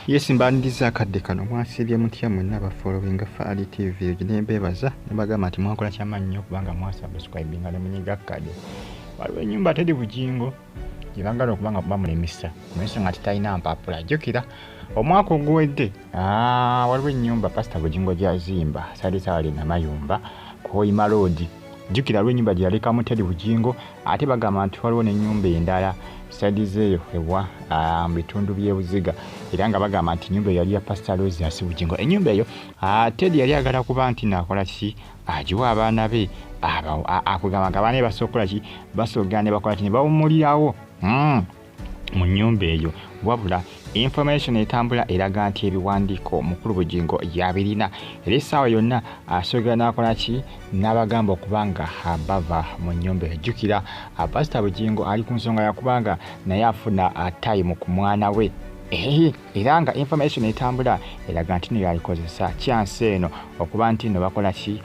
Yes, mbaniriza akadde kano. Mwasiibye mutya mwenna abafollowinga Faali TV? Ne mbeebaza ne bagamba nti mwakola kyamaanyi nnyo kubanga mwasubscribinga ne munyiga kkade. Waliwo ennyumba Teddy Bugingo gye baagala okuba nga bamulemesa mu nsonga nti talina mpapula. Jjukira omwaka oguwedde waliwo ennyumba Pasita Bugingo gy'azimba sali saali Namayumba ku Hoima Road. Jjukira waliwo ennyumba gye yalekamu Teddy Bugingo, ate bagamba nti waliwo n'ennyumba endala side zeeyo ewa mu bitundu by'e Buziga, era nga bagamba nti ennyumba eyo yali ya Pasita Aloysius Bugingo. Ennyumba eyo Teddy yali ayagala kuba nti naakola ki, agiwa abaana be, akugamba nga abaana be basobola okukola ki, basobola ne bakola ki, ne bawummulirawo mu nnyumba eyo. Wabula information etambula eraga nti ebiwandiiko mukulu Bugingo yabirina, era essaawa yonna asoogera n'akola ki, n'abagamba okuba nga bava mu nnyumba eyo. Jjukira Pasita Bugingo ali ku nsonga yakubanga naye afuna time ku mwana we, era nga information etambula eraga nti no yalikozesa chance eno okuba nti no bakola ki,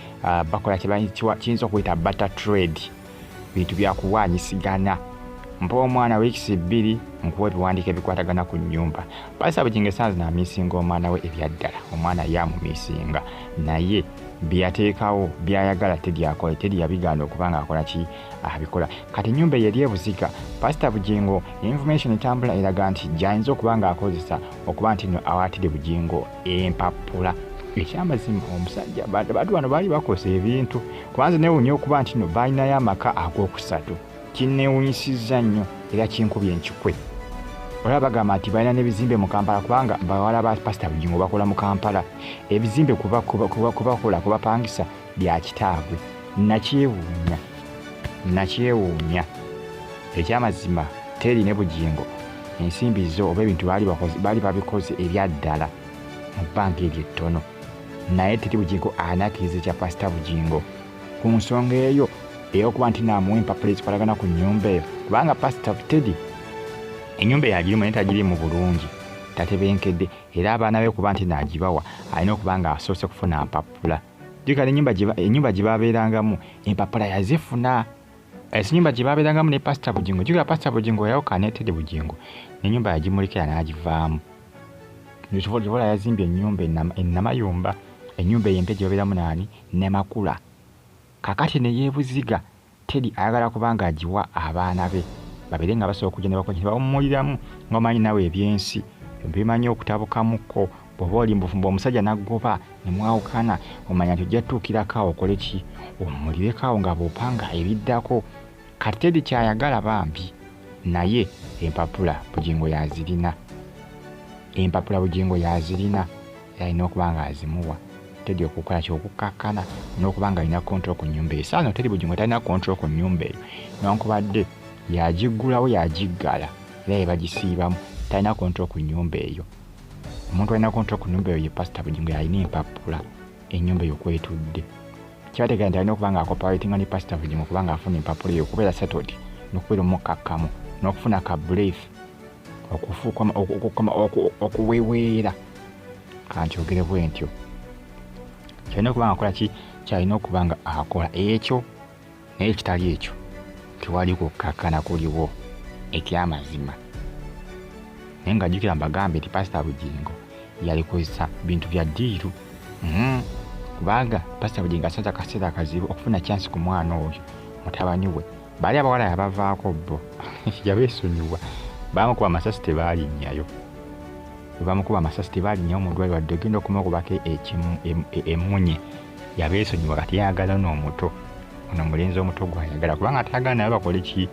bakola kiyinza okuyita barter trade, bintu byakuwaanyisigana. Mpa omwana weeks 2, nkuwa ebiwandiiko ebikwatagana ku nnyumba. Pasita Bugingo essaawa zino amiisinga omwana we ebyaddala, omwana ye amumiisinga, naye bye yateekawo by'ayagala Teddy akole, Teddy yabigaana okuba ng'akola ki, abikola. Kati ennyumba eyo eri e Buziga, Pasita Bugingo information etambula eraga nti gy'ayinza okuba ng'akozesa okuba nti no awa Teddy Bugingo empapula. Ekyamazima omusajja bantu bano baali bakoze ebintu, kubanza neewuunya okuba nti no baalinayo amaka ag'okusatu. Kinneewuunyisizza nnyo era kinkubye enkikwe. Olaba bagamba nti balina n'ebizimbe mu Kampala, kubanga bawala ba Pasita Bugingo bakola mu Kampala. Ebizimbe kubakola kubapangisa bya kitaabwe. Nakyewuunya, nakyewuunya. Ekyamazima Teddy ne Bugingo ensimbi zo oba ebintu baali babikoze ebyaddala mu bbanga eryo ettono, naye Teddy Bugingo anakkiriza ekya Pasita Bugingo ku nsonga eyo ey'okuba nti naamuwa empapula ezikwatagana ku nnyumba eyo, kubanga Pasita Teddy ennyumba eyo agirimu naye tagirimu bulungi, tatebenkedde, era abaana be kuba nti naagibawa alina okuba nga asoose kufuna mpapula. Jjukira ennyumba gye babeerangamu empapula yazifuna. Ennyumba gye babeerangamu ne Pasita Bugingo, jjukira Pasita Bugingo yawukana ne Teddy Bugingo n'ennyumba yagimulekera n'agivaamu. Kivola yazimbye ennyumba e Namayumba, ennyumba eyo empya gye babeeramu naani, ne Makula. Kakati ne yeebuziga Teddy ayagala kuba ng'agiwa abaana be babeere nga basobola okujja ne bakola ne bawummuliramu. Nga omanyi naawe ebyensi bimanyi okutabukamukko, bw'oba oli mubufumbo omusajja n'aggoba ne mwawukana, omanya nti ojja tutuukirako awo okole ki, owummulireko awo nga bw'opanga ebiddako. Kati Teddy ky'ayagala bambi, naye empapula Bugingo yazirina, empapula Bugingo yazirina, era alina okuba ng'azimuwa Teddy okukola ki, okukkakkana n'okuba ng'alina control ku nnyumba eyo. Essaawa zino Teddy Bugingo talina control ku nnyumba eyo, newankubadde yagiggulawo yagiggala era ye bagisiibamu, talina control ku nnyumba eyo. Omuntu alina control ku nnyumba eyo ye Pasita Bugingo, y'alina empapula ennyumba eyo kwetudde. Kibategeera nti alina okuba ng'acooperatinga ne Pasita Bugingo okuba ng'afuna empapula eyo okubeera settled n'okubeera omukkakkamu n'okufuna ka breath, okuweweera, kankyogere bwe ntyo. Kyalina okuba nga akola ki, kyalina okuba nga akola ekyo, naye ekitali ekyo tewali kukkakkana kuliwo ekyamazima. Naye nga jjukira mbagambe nti Pasita Bugingo yalikozesa bintu bya deal, kubanga Pasita Bugingo asanze akaseera akazibu okufuna chance ku mwana oyo mutabani we. Baali abawala yabavaako bo yabeesonyiwa, baamukuba amasasi tebaalinnyayo, bwe bamukuba amasasi tebaalinnyayo mu ddwaliro wadde ogenda okumukubako emmunye, yabeesonyiwa. Kati yayagala ono omuto, ono omulenzi omuto gw'ayagala, kubanga tayagala naye bakole ki,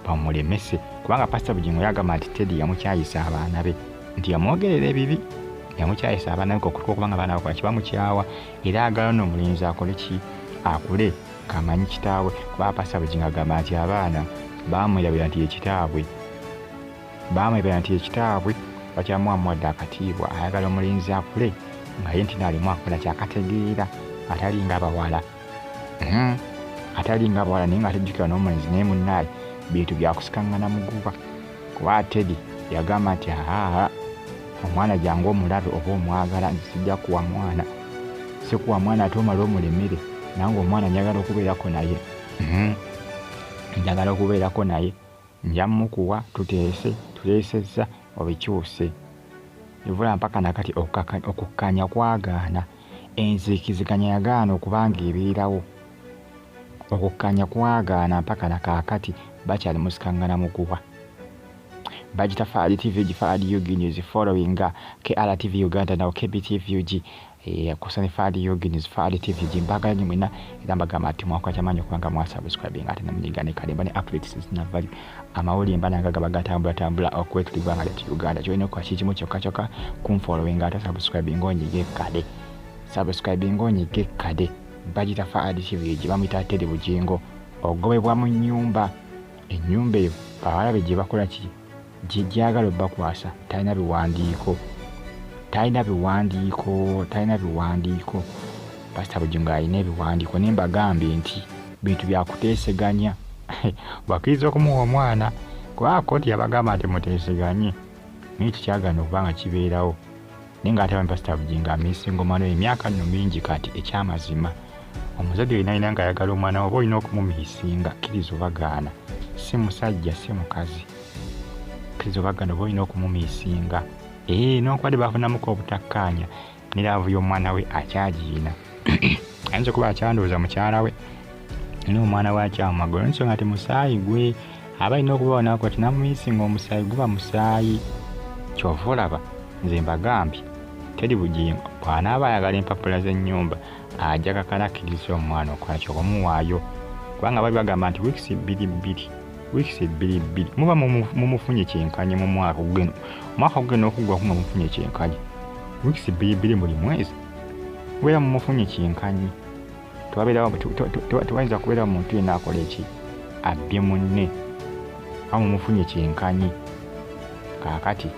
bamulemese, kubanga Pasita Bugingo yagamba nti Teddy yamukyayisa abaana be, nti yamwogerera ebibi, yamukyayisa abaana be okutuuka okuba nga abaana bakola ki, bamukyawa, era ayagala ono omulenzi akole ki, akule ng'amanyi kitaawe, kuba Pasita Bugingo agamba nti abaana baamwerabira nti ye kitaabwe, baamwerabira nti ye kitaabwe, bakyamuwamuwadde akatiibwa. Ayagala omulenzi akule nga ye nti naalimu akola kyakategeera, atali ng'abawala, atali ng'abawala, naye nga tejjukira n'omulenzi naye munnaaye bintu byakusikaŋŋana muguba, kuba Teddy yagamba nti aa omwana jangu omulabe oba omwagala, nti sijja kuwa mwana, sikuwa mwana ate omale omulemere nange omwana njagala okubeerako naye, njagala okubeerako naye, nja mukuwa, tuteese, tuteesezza obikyuse. Ivula mpaka nakati okukkanya kwagaana, enzikiziganya yagaana okubanga ebeerawo. Okukkanya kwagaana mpaka nakaakati bakyali musikangana muguwa. Bagita Fahad TV, Fahad UG News, following KRTV Uganda nawo KBTV UG, kusani Fahad UG News, Fahad TV UG. Mbagala nnyo mwena era mbagamba nti mwakola kyamaanyi okubanga mwasubscribing ate nemunyiga ne kalemba ne updates zina value. Amawulire mba nanga gaba gatambulatambula okwetula eggwanga lyattu Uganda. Kyolina okukola kiri kimu kyokka kyokka, kunfollowing ate subscribing onyige kade, subscribing onyige kade. Bagita Fahad TV UG, bamuyita Teddy Bugingo, ogobebwa mu nnyumba. Ennyumba eyo abawala be gye bakola ki gye gyagala obbakwasa, talina biwandiiko, talina biwandiiko, talina biwandiiko. Pasita Bugingo alina ebiwandiiko, naye mbagambye nti bintu byakuteeseganya. Bakkiriza okumuwa omwana kubanga kkooti yabagamba nti muteeseganye, naye kikyagaana okuba nga kibeerawo. Naye ng'ate bami Pasita Bugingo amiisinga omwana we emyaka nno mingi. Kati ekyamazima omuzadde yenna alina ng'ayagala omwana we oba olina okumumiisinga, kkiriza obagaana, si musajja si mukazi, kkiriza obagaana oba olina okumumiisinga. Newankubadde bafunamuko obutakkaanya, ne love y'omwana we akyagiina. Ayinza okuba akyandowooza mukyala we, naye omwana we akyamwagala ensonga nti musaayi gwe aba alina okuba nakuba ti namumiisinga, omusaayi guba musaayi. Kyova olaba nze mbagambye Teddy Bugingo bw'anaaba ayagala empapula z'ennyumba ajja kakana akkiriza omwana okola kyokumuwaayo, kubanga bali bagamba nti weeks bbiri bbiri, weeks bbiri bbiri muba mumufunye kyenkanyi mu mwaka ogugenda, omwaka ogugenda okuggwako nga mufunye kyenkanyi. Weeks bbiri bbiri buli mwezi mubeera mumufunye kyenkanyi, tewayinza kubeerawo muntu yenna akola eki abbye munne, aba mumufunye kyenkanyi. Kaakati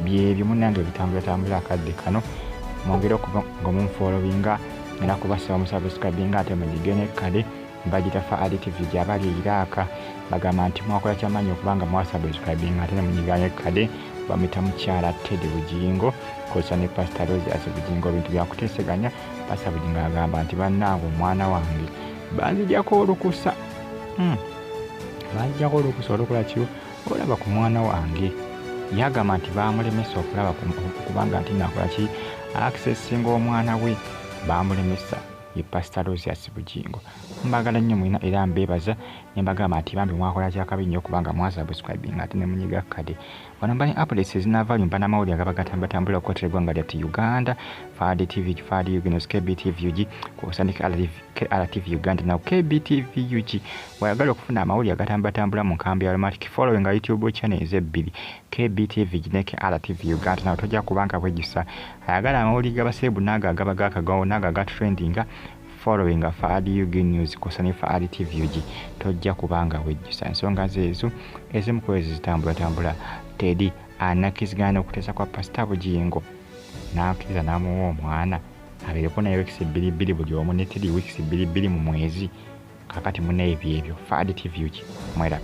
byebyo munnange bitambulatambula akadde kano. Mwongere okuba nga munfollowinga, ngenda kubasaba musubscribinga ate munyige ne kale. Mbagita Fahad TV gyabali e Iraq, bagamba nti mwakola kyamaanyi okubanga mwasubscribinga ate ne munyiga ne kade. Bamuyita mukyala Teddy Bugingo kozesa ne Pastor Rosius Bugingo, bintu byakuteeseganya. Pastor Bugingo agamba nti bannange omwana wange banzijjako olukusa, banzijjako olukusa olukola ki olaba ku mwana wange. Yagamba nti bamulemesa okulaba kubanga nti nakola ki accessinga omwana we, bamulemesa. Ye Pastor Rosius Bugingo. Mbagala nnyo mwina era mbeebaza ne mbagamba nti bambi mwakola kyakabi nnyo okubanga mwasubscribing ate ne munyiga kade. Wano mba ne updates ezina value, mba n'amawulire agaba gatambulatambula okukwatira eggwanga lyattu Uganda. Fahad TV, Fahad UG News, KBTV UG, kw'ossa ne KRTV Uganda nawo KBTV UG. Bw'oyagala okufuna amawulire agatambulatambula mu nkambi ya Aromatic, following YouTube channel ezebbiri, KBTV ne KRTV Uganda, nawe tojja kubanga bwegisa. Ayagala amawulire g'abaseebu n'ago agaba gakagawo n'ago aga trendinga, following Fahad UG News kw'ossa ne Fahad TV UG, tojja kubanga wejjusa. Ensonga zeezo ezimu ku ezo zitambulatambula. Teddy anakkizigana n'okuteesa kwa Pasita Bugingo n'akkiriza n'amuwa omwana abeereko naye weeks bbiri bbiri buli omu, ne Teddy weeks bbiri bbiri mu mwezi. Kakati munnaye byebyo. Fahad TV UG, mweraba.